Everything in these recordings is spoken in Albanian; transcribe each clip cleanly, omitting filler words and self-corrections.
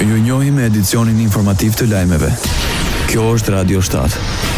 Ju njohim me edicionin informativ të lajmeve. Kjo është Radio 7.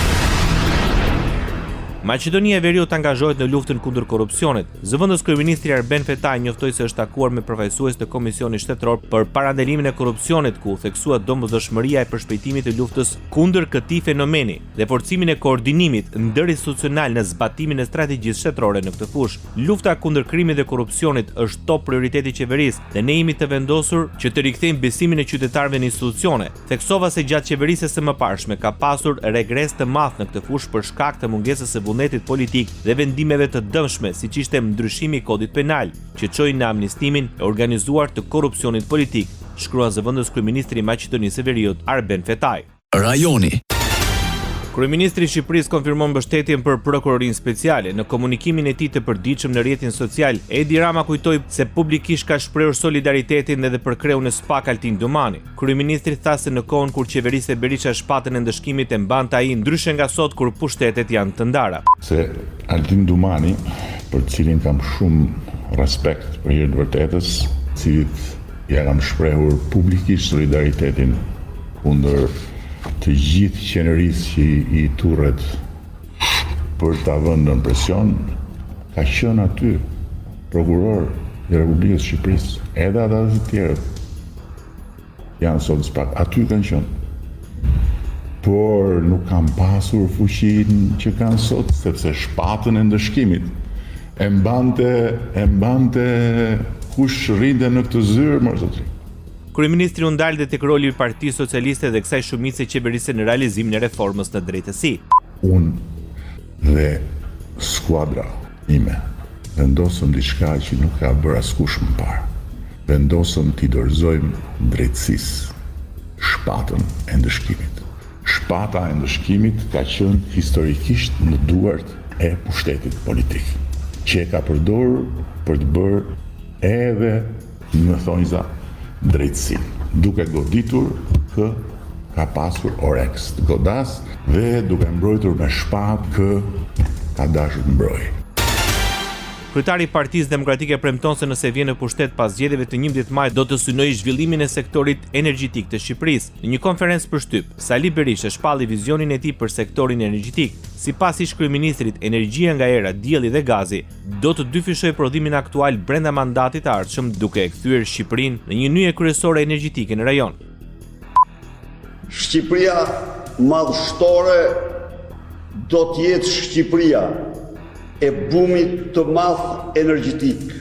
Maqedonia e Veriut angazhohet në luftën kundër korrupsionit. Zëvendës kryeministri Arben Fetai njoftoi se është takuar me përfaqësues të Komisionit Shtetëror për Parandalimin e Korrupsionit, ku u theksua domosdoshmëria e përshpejtimit të luftës kundër këtij fenomeni dhe forcimin e koordinimit ndërinstitucional në zbatimin e strategjisë shtetërore në këtë fushë. Lufta kundër krimit dhe korrupsionit është top prioritet i qeverisë dhe ne jemi të vendosur që të rikthejmë besimin e qytetarëve në institucione. Theksova se gjatë qeverisjes së mëparshme ka pasur regres të madh në këtë fushë për shkak të mungesës së vullnetit politik dhe vendimeve të dëmshme siç ishte ndryshimi i Kodit Penal, që çoi në amnistimin e organizuar të korrupsionit politik, shkruan zëvendës kryeministri i Maqedonisë së Veriut, Arben Fetai. Rajoni. Kryeministri i Shqipërisë konfirmon mbështetjen për Prokurorinë Speciale. Në komunikimin e tij të përditshëm në rrjetin social, Edi Rama kujtoi se publikisht ka shprehur solidaritetin edhe për kreun e SPAK Altin Dumani. Kryeministri tha se në kohën kur qeveriste Berisha shpatën e ndëshkimit e mbante ai ndryshe nga sot kur pushtetet janë të ndara. Se Altin Dumani, për të cilin kam shumë respekt për hir të vërtetës, cilit ia kam shprehur publikisht solidaritetin kundër të gjithë qenerisë që i turret për ta vënë nën presion, ka qenë aty prokuror i Republikës së Shqipërisë, edhe ata të tjerët janë sot në SPAK, aty kanë qenë. Por nuk kanë pasur fuqinë që kanë sot, sepse shpatën e ndëshkimit e mbante, e mbante kush rrinte në këtë zyrë, mor zotëri. Kryeministri u ndal dhe tek roli i Partisë Socialiste dhe kësaj shumice qeverisëse në realizimin e reformës në drejtësi. Unë dhe skuadra ime vendosëm diçka që nuk e ka bërë askush më parë. Vendosëm t'i dorëzojmë drejtësisë shpatën e ndëshkimit. Shpata e ndëshkimit ka qenë historikisht në duart e pushtetit politik, që e ka përdorur për të bërë edhe në thonjza drejtësinë, duke goditur kë ka pasur oreks të godasë dhe duke mbrojtur me shpatë kë ka dashur të mbrojë. Kryetari i Partisë Demokratike premton se nëse vjen në pushtet pas zgjedhjeve të 11 majit do të synojë zhvillimin e sektorit energjetik të Shqipërisë. Në një konferencë për shtyp, Sali Berisha shpalli vizionin e tij për sektorin energjetik. Sipas ish-kryeministrit, energjia nga era, dielli dhe gazi do të dyfishojë prodhimin aktual brenda mandatit të ardhshëm duke e kthyer Shqipërinë në një nyje kryesore energjetike në rajon. Shqipëria madhështore do të jetë Shqipëria e bumit të madh energjetik.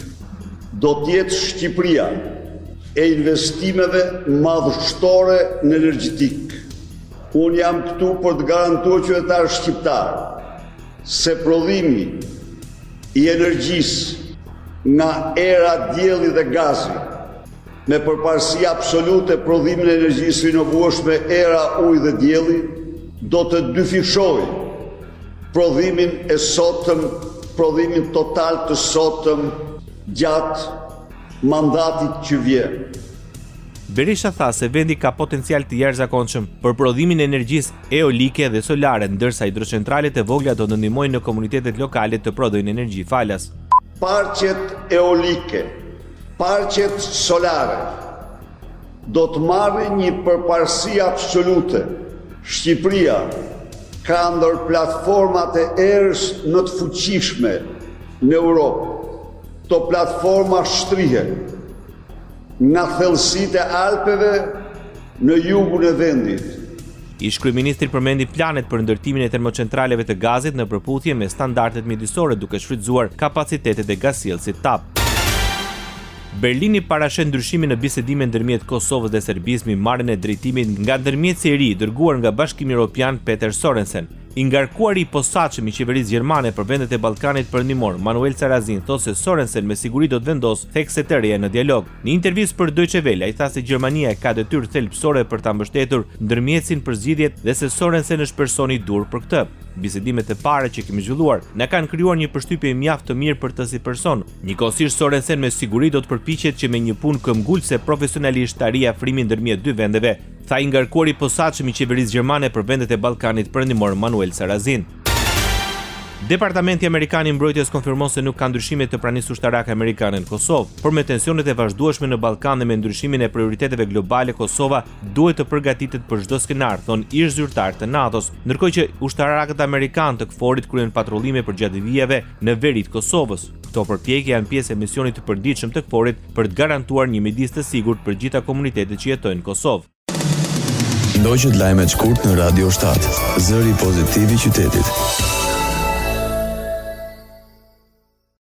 Do të jetë Shqipëria e investimeve madhështore në energjetikë. Unë jam këtu për të garantuar qytetarët shqiptarë se prodhimi i energjisë nga era, dielli dhe gazi, me përparësi absolute prodhimin e energjisë së rinovueshme era, ujë dhe dielli, do të dyfishojë prodhimin e sotëm, prodhimin total të sotëm gjatë mandatit që vjen. Berisha tha se vendi ka potencial të jashtëzakonshëm për prodhimin e energjisë eolike dhe solare, ndërsa hidrocentralet e vogla do të ndihmojnë në komunitetet lokale të prodhojnë energji falas. Parqet eolike, parqet solare do të marrin një përparësi absolute. Shqipëria ka ndër platformat e erës më të fuqishme në Europë. Këto platforma shtrihen Nga thellësitë e Alpeve në jugun e vendit. Ish-kryeministri përmendi planet për ndërtimin e termocentraleve të gazit në përputhje me standardet mjedisore duke shfrytëzuar kapacitetet e gazsjellësit TAP. Berlini parasheh ndryshime në bisedimet ndërmjet Kosovës dhe Serbisë mbi marrjen e drejtimit nga ndërmjetësi i ri i dërguar nga Bashkimi Europian Peter Sorensen. I ngarkuari i posaçëm i qeverisë gjermane për vendet e Ballkanit Perëndimor, Manuel Sarrazin thotë se Sorensen me siguri do të vendosë thekse të reja në dialog. Në intervistë për Deutsche Welle, ai tha se Gjermania e ka detyrë thelbësore për ta mbështetur ndërmjetësin për zgjidhjet dhe se Sorensen është personi i duhur për këtë. Bisedimet e para që kemi zhvilluar na kanë krijuar një përshtypje mjaft të mirë për të si person. Njëkohësisht Sorensen me siguri do të përpiqet që me një punë këmbgulëse profesionalisht të arrijë afrimin ndërmjet dy vendeve tha i ngarkuari i posaçëm i qeverisë gjermane për vendet e Ballkanit Perëndimor Manuel Sarrazin. Departamenti Amerikan i Mbrojtjes konfirmon se nuk ka ndryshime të pranisë ushtarake amerikane në Kosovë, por me tensionet e vazhdueshme në Ballkan dhe me ndryshimin e prioriteteve globale Kosova duhet të përgatitet për çdo skenar, thonë ish-zyrtarë të NATO-s, ndërkohë që ushtarakët amerikanë të KFOR-it kryejnë patrullime përgjatë vijave në veri të Kosovës. Këto përpjekje janë pjesë e misionit të përditshëm të KFOR-it për të garantuar një mjedis të sigurt për gjitha komunitetet që jetojnë në Kosovë. Ndoqët lajmet shkurt në Radio 7, zëri pozitiv i qytetit.